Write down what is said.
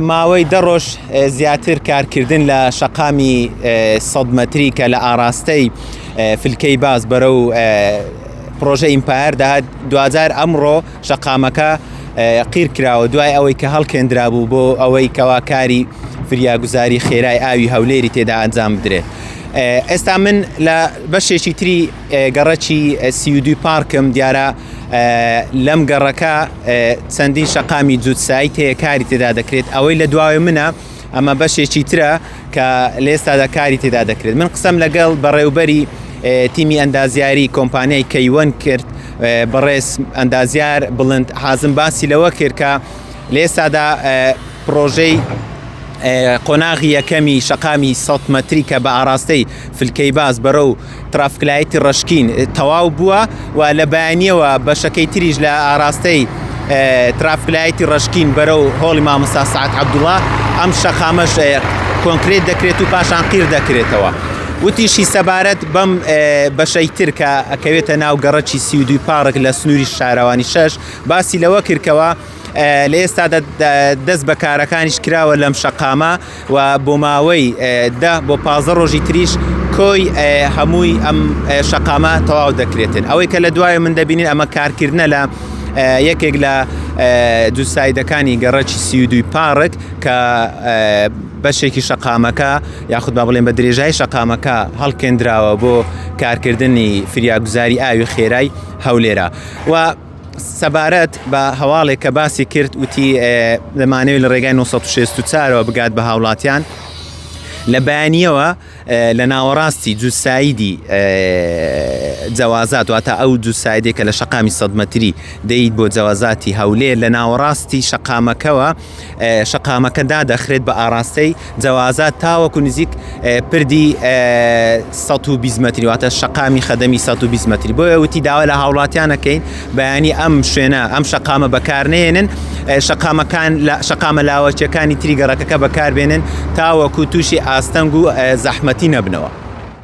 ماوەی دە ڕۆژ زیاتر کارکردن لە شەقامی سەد مەتری کە لە ئاراستەی فلکەی باز بەرەو پرۆژە ئیمپایەر دەهات دواجار ئەمڕۆ شەقامەکە قیر کراوە دوای ئەوەی کە هەڵکێندرابوو بۆ ئەوەی کەوا کاری فریاگوزاری خێرای ئاوی هەولێری تێدا ئەنجام بدرێت. ئێستا من لە بەشێکی تری گەڕەکی سیودوی پارکم دیارە لەم گەڕەکە چەندین شەقامی جووتسایت هەیە کاری تێدا دەکرێت ئەوەی لە دواوێ منە ئەمە بەشێکی ترە کە لە ئێستادا کاری تێدا دەکرێت من قسەم لەگەڵ بەڕێوبەری تیمی ئەندازیاری کۆمپانیای کەیوەن کرد بەڕێز ئەندازیار بڵند حازم باسی لەوە کرد کە لە ئێستادا پڕۆژەی قۆناغی یەکەمی شەقامی 100 مەتری کە بە ئاراستەی فلکەی باز بەرەو ترافکلایتی ڕەشکین تەواو بووە و لە بەیانیەوە بەشەکەی تریش لە ئاراستەی ترافکلایتی ڕەشکین بەرەو هۆڵی مامۆستا سەعد عەبدوڵا ئەم شەقامەش کۆنکرێت دەکرێت و پاشان قیر دەکرێتەوە. وتیشی سەبارەت بەم بەشەی تر کە ئەکەوێتە ناو گەڕەکی 32 پارک لە سنووری شارەوانی شەش باسی لەوە کردکەوە لە ئێستادا دەست بە کارەکانیش کراوە لەم شەقامە و بۆ ماوەی دە بۆ 15 ڕۆژی تریش کۆی هەمووی ئەم شەقامە تەواو دەکرێتن ئەوەی کە لە دوای من دەبینین ئەمە کارکردنە لە یەکێک لە دووسایدەکانی گەڕەکی سیودوی پارک کە بەشێکی شەقامەکە یاخود با بڵێن بە درێژای شەقامەکە هەڵکێندراوە بۆ کارکردنی فریاگوزاری ئاوی خێرای هەولێرە و سەبارەت بە هەواڵێک کە باسی کرد وتی دەمانەوێت لە ڕێگای 964ەوە بگات بە هاوڵاتیان لە بەیانیەوە لە ناوەڕاستی جوسایدی جەوازات واتە ئەو جوسایدێک کە لە شەقامی 100 مەتری دەیت بۆ جەوازاتی هەولێر لە ناوەڕاستی شەقامەکەوە شەقامەکە دادەخرێت بە ئاراستەی جەوازات تاوەکو نزیک پردی 120 مەتری واتە شەقامی خەدەمی 120 مەتری بۆیە وتی داوا لە هاوڵاتیانەکەین بەیانی ئەم شوێنە ئەم شەقامە بەکارنێنن شەقامەکان لە شەقامە لاوەکیەکانی تری گەڕەکەکە بەکاربێنن تاوەکو تووشی ئاستەنگ و زەحمەتی نەبنەوە.